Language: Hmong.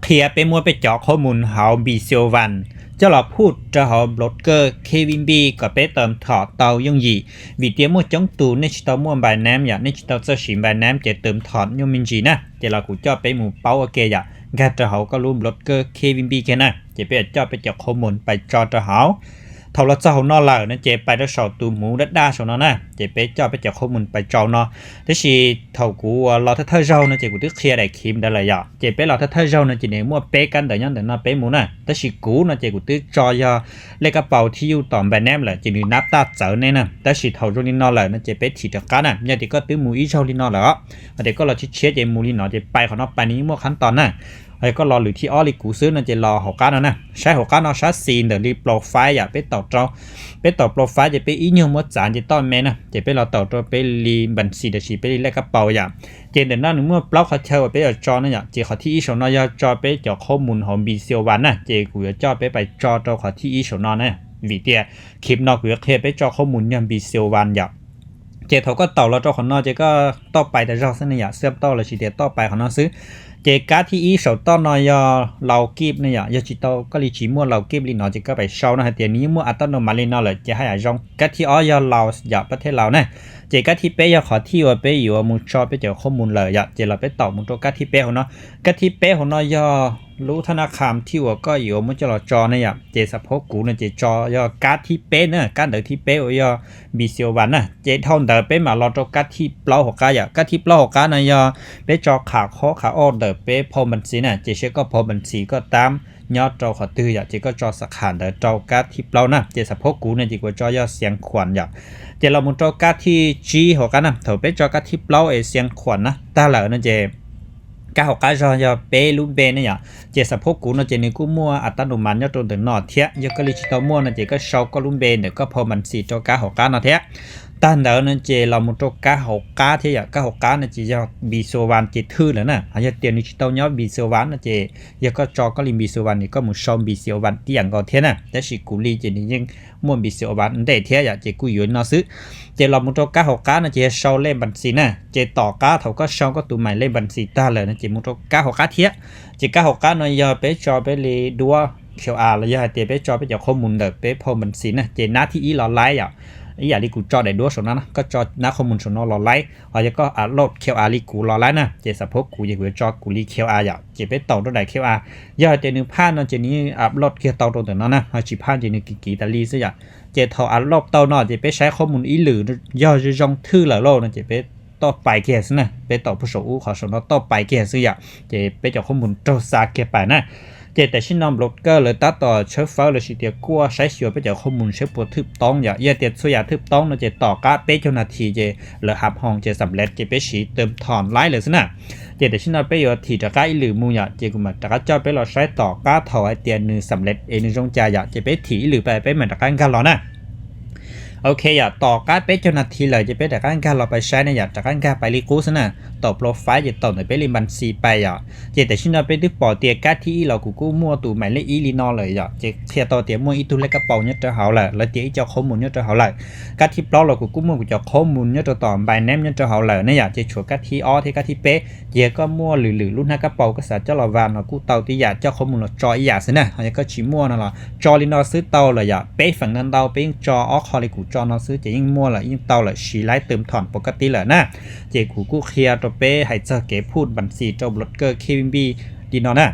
qhia peb muab peb cov qhob mus hauv Bitsy Van coj los put rau hauv broker K V B kom peb tawm thom tau yooj yim. Vim tias muaj coob tus nej tsis tau muaj Binance yom, nej tsis tau txawj siv Binance ces tawm thom nyuaj me ntsis na, ces los kuv coj peb mus paub ua ke yom, nkag rau hauv koj lub broker K V B kiag na, ces peb yuav coj peb cov qhob mus pais tso rau hauv. Thaum los txog hauv no lawm no ces pais rau saum tus hmuv daj daj saum no na, ces peb coj peb cov qhob mus pais tso no. Tab sis thaum kuv los thawj thawj zaug no ces kuv twb qhia daim khiv ntawd lawm yom, ces peb los thawj thawj zaug no ces nws muaj peb kab ntawv nyob ntawm no peb mus na, tab sis kuv no ces kuv twb tso yog lej kab paus thib yuj tom Binance lawm ces nws nab taj txawv nej na. Tab sis thaum zoo li no lawm no ces peb thim rov qab na, yog tias koj twb mus ib zaug li no lawm os, hos tias koj los tshiab tshiab ces mus li no ces pais qhov no pais nws yeej muaj qhab tos na. Hos yog koj los lwm thib ob li kuv xwb no ces los hauv qab no na, saib hauv qab no sab xis ntawm li profile yom, peb taum rau, peb taum profile ces peb ib nyuag muab txav ces toj me na, ces peb los taum rau peb li Binance los sis peb li lej kab paus yom. Ces ntawm no nws muaj plaub qhov chaw uas peb yuav tso ne yom, ces qhov thib ib saum no yog tso peb cov qhob mus hauv Bitsy Van na, ces kuv yuav coj peb pais tso rau qhov thib ib saum no na. Vim tias khiv no kuv yuav qhia peb tso qhob mus yog Bitsy Van yom. Ces thaum koj taum los rau qhov no ces koj toj pais tas zog xwb ne yom, xwb toj los sis tias toj pais qhov no xwb. Ces kab thib ib saum toj no yog laus kib ne yom, yog tsis tau koj li tsis muaj laus kib li no ces koj pais sau no hais tias nws yeej muaj a toj nus mas li no lawm ces haj yam zoo. Kab thib ob yog laus yom, pab thej laus na. Ces kab thib peb yog qhov thij uas peb yuav mus tso peb cov qhob mus lawm yom, ces los peb taum mus rau kab thib peb hauv no. Kab thib peb hauv no yog lub thab nab kham thij uas koj yuav muab coj los tso ne yom, ces xav phob kuv no ces tso yog kab thib peb na, kab ntawv thib peb uas yog Bitsy Van na. Ces dhau ntawd peb mam los rau kab thij plaub hauv qab yom, kab thib plaub hauv qab no yog peb tso qhov qhob qhov ob ntawm peb phau Binance na, ces seb koj phau Binance koj tab nyob rau qhov twg yom, ces koj tso xab kham ntawd rau kab thib plaub na, ces xav phob kuv no ces kuv tso yog Xiav Khuam yom. Ces los mus rau kab thib tsib hauv qab na, thaum peb tso kab thib plaub es Xiav Khuam na tag lawm no ces kab hauv qab zog yog peb lub npe ne yom, ces xav phob kuv no ces nws kuj muaj a tab nus mas nyob rau ntawm no thiab, yog koj li tsis tau muaj no ces koj sau koj lub npe ntawm koj phau Binance rau kab hauv qab no thiab. Tag ntawd no ces los mus rau kab hauv qab thiab yom, kab hauv qab no ces yog Bitsy Van ces thwj lawm na, hos yog tias nws tsis tau nyob Bitsy Van no ces yog koj tso koj li Bitsy Van ces koj mus sau Bitsy Van tib yam nkaus thiab na, tab sis kuv li ces nws yeej muaj Bitsy Van ntej thiab yom, ces kuj yuav no xwb. Ces los mus rau kab hauv qab no ces yog sau lej Binance na, ces tom qab thaum koj sau koj tus mais lej Binance tag lawm no ces mus rau kab hauv qab thiab. Ces kab hauv qab no yog peb tso peb li duab Q R los yog hais tias peb tso peb cov qhob mus ntawm peb phau Binance na, ces nab thib ib los laib yom. Ib yam li kuv tso daim duab saum no na, koj tso nab qhob mus saum no los laib, hos yog koj upload Q R li kuv los laib na, ces xav phob kuv ces kuv yuav tso kuv li Q R yom, ces peb taum rau daim Q R. Yog hais tias nws phaj no ces nws yeej upload kiag tau rau ntawm no na, ho tsis phaj ces nws kiv kiv tas li xwb yom. Ces thaum upload tau no ces peb saib qhob mus ib lwm yog zoo zoo thwj lawm lauj no ces peb toj pais kiag xwb na, peb taum puag saum ub qhov saum no toj pais kiag xwb yom, ces peb cov qhob mus raug xa kiag pais na. Ces tam sim no broker lawv tab tom tshawb fawb los sis tias kuaj saib xyuas peb cov qhob mus saib puas thwj toob yom, yog tias txhua yam thwj toob no ces tom qab peb caug nas this ces lawv hab hoo ces xam lej ces peb siv tawm thom laib lawm xwb na. Ces tam sim no peb yuav thim rov qab ib lwm mus yom, ces kuv mam rov qab coj peb los saib tom qab thaum hais tias nws xam lej es nws zoo cas yom, ces peb thim ib lwm pais peb mam rov qab nkag los na. Ok yom, tom qab peb caug nas this lawm ces peb rov qab nkag los pais saib ne yom, rov qab nkag pais li qub xwb na. Taum profile ces taum ntawm peb li Binance pais yom. Ces tam sim no peb twb pom tias kab thib ib los kuv kuj muaj tus mais lej ib li no lawm yom, ces qhia tau tias muaj ib tug lej kab paus nyob rau hauv lawm, lawv tias ib co qhob mus nyob rau hauv lawm. Kab thib plaub los kuv kuj muaj kuv cov qhob mus nyob rau tom Binance nyob rau hauv lawm ne yom, ces tshuav kab thib ob thiab kab thib peb. Ces yog koj muaj lwm lwm lub hnab kab paus koj xav coj los vas no kuj tau tib yam, coj qhob mus los tso ib yam xwb na, ho yog koj tsis muaj no los tso li no xwb tau lawm yom. Peb feem no ntau peb yeej tso ob qho li kuv tso no xwb ces yeej muaj lawm, yeej tau lawm, siv laib tawm thom pov kab tib lawm na. Ces kuv kuj qhia rau peb hais txog kev phut Binance rau broker K V B li no na.